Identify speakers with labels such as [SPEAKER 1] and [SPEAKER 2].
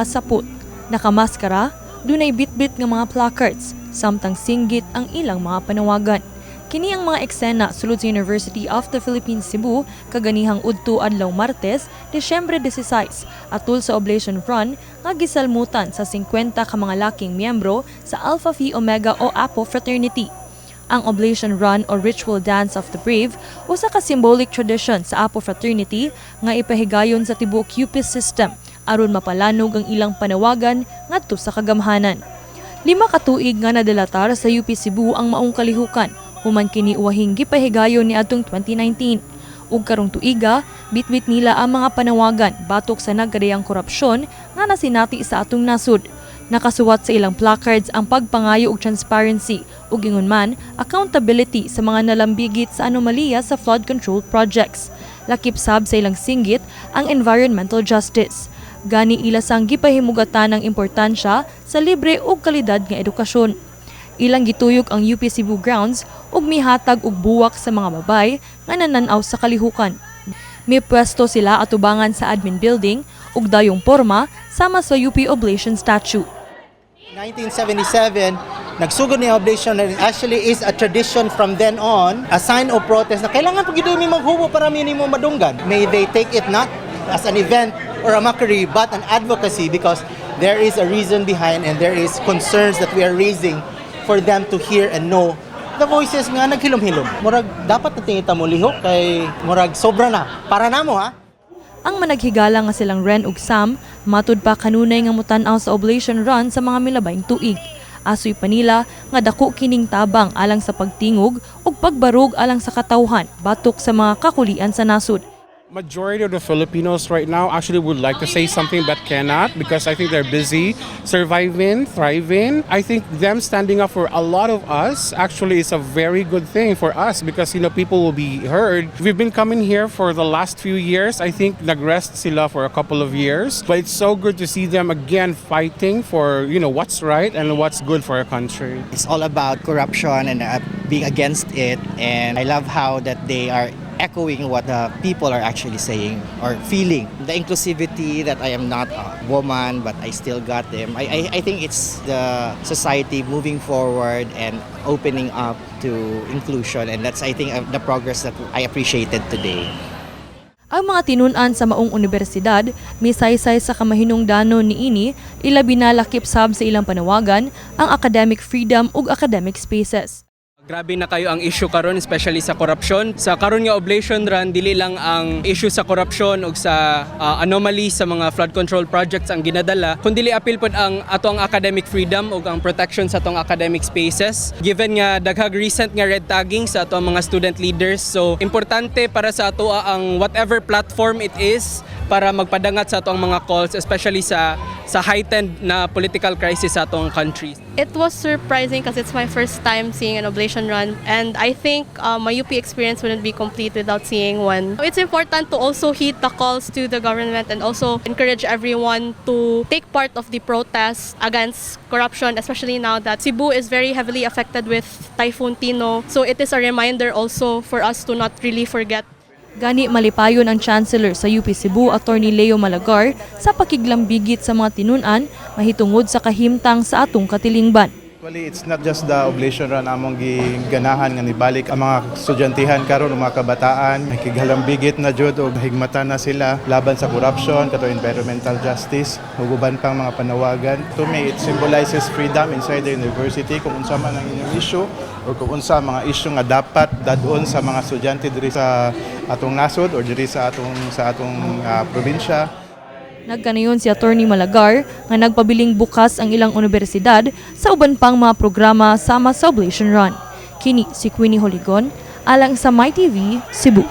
[SPEAKER 1] Sapot. Nakamaskara, dunay bitbit nga mga placards, samtang singgit ang ilang mga panawagan. Kini ang mga eksena sulod sa University of the Philippines Cebu kaganihang udto adlaw Martes, Disyembre 16, atul sa Oblation Run nga gisalmutan sa 50 ka mga laking miyembro sa Alpha Phi Omega o APO Fraternity. Ang Oblation Run o Ritual Dance of the Brave usa ka symbolic tradition sa APO Fraternity nga ipahigayon sa tibuok UP system aron mapalanog ang ilang panawagan ngadto sa kagamhanan. 5 ka tuig nga nadelatar sa UP Cebu ang maong kalihukan human kini uwahing gipahigayon niadtong 2019. Ug karong tuiga, bitbit nila ang mga panawagan batok sa nagkadayang korupsyon nga nasinati sa atong nasod. Nakasuwat sa ilang placards ang pagpangayo og transparency ug ingon man accountability sa mga nalambigit sa anomalya sa flood control projects. Lakip sab sa ilang singgit ang environmental justice. Gani ila sang gipahimugatan ang importansya sa libre ug kalidad nga edukasyon. Ilang gituyok ang UP Cebu grounds ug mihatag og buwak sa mga babay nga nanan-aw sa kalihukan. Mipwesto sila atubangan sa admin building ug dayong porma sama sa UP Oblation statue.
[SPEAKER 2] 1977, nagsugod ni Oblation and actually is a tradition from then on, a sign of protest na kailangan pag mi maghubo para minimo madunggan. May they take it not as an event or a mockery but an advocacy because there is a reason behind and there is concerns that we are raising for them to hear and know the voices nga naghilom-hilom. Murag dapat na tingita mo lihok kay murag sobra na. Para namo ha.
[SPEAKER 1] Ang managhigala nga silang Ren ug Sam, matud pa kanunay nga mutan-aw sa Oblation Run sa mga milabayng tuig. Asoy pa nila nga dako kining tabang alang sa pagtingog ug pagbarog alang sa katawhan batok sa mga kakulian sa nasod.
[SPEAKER 3] Majority of the Filipinos right now actually would like to say something but cannot because I think they're busy surviving, thriving. I think them standing up for a lot of us actually is a very good thing for us because people will be heard. We've been coming here for the last few years. I think nagrest sila for a couple of years, but it's so good to see them again fighting for what's right and what's good for our country.
[SPEAKER 4] It's all about corruption and being against it. And I love how that they are echoing what the people are actually saying or feeling. The inclusivity that I am not a woman, but I still got them. I think it's the society moving forward and opening up to inclusion. And that's, I think, the progress that I appreciated today.
[SPEAKER 1] Ang mga tinun-an sa maong unibersidad misaysay sa kamahinungdanon niini, ilabi na lakip sab sa ilang panawagan ang academic freedom ug academic spaces.
[SPEAKER 5] Grabe na kayo ang issue karon, especially sa korupsyon. Sa karon nga Oblation Run, dili lang ang issue sa korupsyon ug sa anomaly sa mga flood control projects ang ginadala, kundi apil pod ang ato ang academic freedom ug ang protection sa atong academic spaces. Given nga daghag recent nga red tagging sa ato ang mga student leaders, so importante para sa ato ang whatever platform it is para magpadangat sa atong mga calls, especially sa heightened na political crisis sa atong country.
[SPEAKER 6] It was surprising because it's my first time seeing an Oblation Run, and I think my UP experience wouldn't be complete without seeing one. It's important to also heed the calls to the government and also encourage everyone to take part of the protests against corruption, especially now that Cebu is very heavily affected with Typhoon Tino. So it is a reminder also for us to not really forget.
[SPEAKER 1] Gani malipayon ang Chancellor sa UP Cebu, Attorney Leo Malagar, sa pakiglambigit sa mga tinun-an mahitungod sa kahimtang sa atong katilingban.
[SPEAKER 7] Actually, it's not just the Oblation Run among giganahan nga nibalik ang mga estudyantihan karon o mga kabataan, nakighalambigit na jud og higmata na sila laban sa corruption, kato environmental justice ug uban pang mga panawagan. To me, it symbolizes freedom inside the university kung unsa man ang inyong issue or kung unsa ang mga issue nga dapat dadon sa mga estudyante diri sa atong nasod or diri sa atong probinsya.
[SPEAKER 1] Nagkanayon si Attorney Malagar nga nagpabiling bukas ang ilang unibersidad sa uban pang mga programa sama sa Oblation Run. Kini si Queenie Holigon alang sa MyTV Cebu.